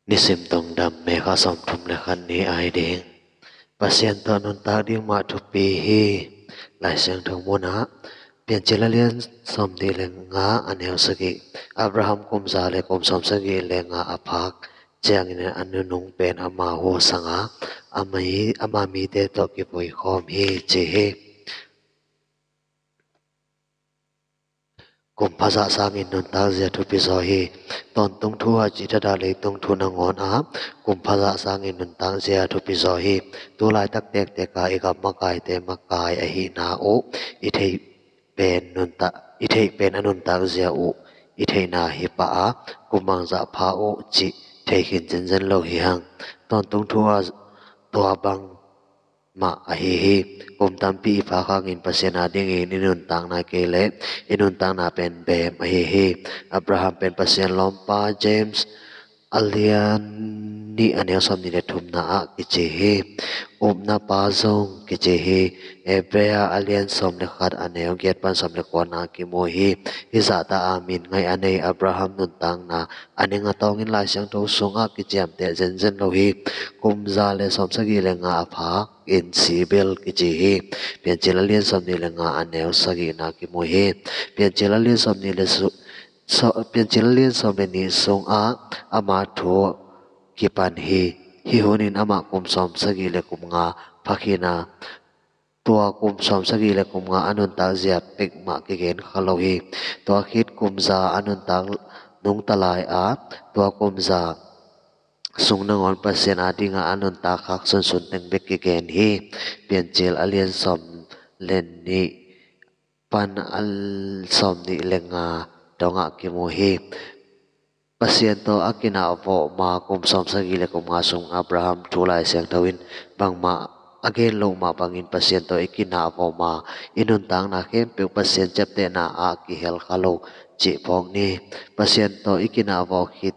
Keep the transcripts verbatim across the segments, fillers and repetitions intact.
Nisim Tungdam, May kha sawmthum le khat ni a hi ding. Pasian tawh nuntak ding mah thupi hi. Lai Siangtho munah Piancil a lian sawmnih le nga a neu sagih. Abraham kum za le kum sawmsagih le nga a phak ciangin a nunung pen ama huasanga ama mite tawh kivui khawm hi, ci hi. Kum pha zah sangin nuntak zia thupi zaw hi. Tawntung thu a cih thadah leitung thu nangawn ah kum pha zah sangin nuntak zia thupi zaw hi. Tu laitak tektek a i gam makaite makai ahihna uh i theih pen nuntak, i theih pen a nuntak zia uh i theihna hi pah a, kum bangzah pha uh cih thei khin zenzen lo hi hang. Tawntung thu a tua bang mah ahi hi. Kum tampi i phak hangin Pasian adingin i nuntakna kei leh i nuntakna pen beem ahi hi. Abraham pen Pasian lawmpa, James a lian nih a neu sawmnih le thumna ah kici hi. Upna pa zong kici hi. Hebrew a lian sawm le khat a neu giat pan sawm le kuana kimu hi. Hih zahta a min ngaih a nei Abraham nuntakna a ning a tawngin Lai Siangtho sungah kiciamteh zenzen lo hi. Kum za le sawmsagih le nga a phak in si bel kici hi. Piancil a lian sawmnih le nga a neu sagihna kimu hi. Piancil a lian sawmnih le su-, saw-, Piancil a lian sawm le nih sungah ama thu kipan hi. Hih hunin amah kum sawmsagih le kum nga phak hi a, tua kum sawmsagih le kum nga a nuntak zia pek mah kigen kha lo hi. Tua khit kum za a nuntak nungta lai a, tua kum za sung nangawn Pasian adinga a nuntak khak sunsun teng bek kigen hi. Piancil a lian sawm le nih pan a sawmnih le nga dongah kimu hi. Pasian tawh a kinah vawh ma kum sawmsagih le kum nga sung Abraham thu Lai Siangtho in bangmah a gen loh mah bangin Pasian tawh i kinah vawh ma i nuntakna khempeuh Pasian ciaptehna ah kihel kha lo cih phawk ni. Pasian tawh i kinah vawh khit,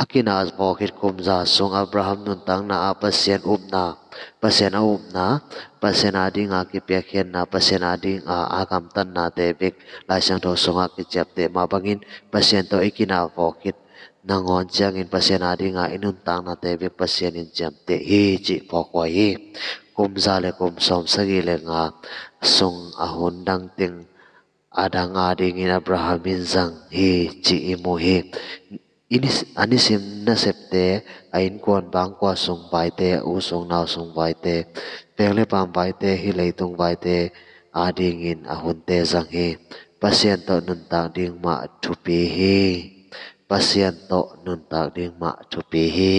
a kinah vawh khit kum za sung Abraham nuntakna ah Pasian upna, Pasian a upna, Pasian adinga kipiakkhiatna, Pasian adinga a gamtatnate bek Lai Siangtho sungah kiciapteh mah bangin Pasian tawh i kinah vawh khit nangawn ciangin Pasian adinga i nuntaknate bek Pasian in ciamteh hi cih phawk huai hi. Kum za le kum sawmsagih le nga sung a hun dang teng a dang adingin Abraham in zang hi cih i mu hi. I ni-, a nisim nasepte, a innkuan bangkua sung vaite, u sung nau sung vaite, peng le pam vaite, hih leitung vaite adingin a hunte zang hi. Pasian tawh nuntak ding mah thupi hi. Pasian tawh nuntak ding mah thupi hi.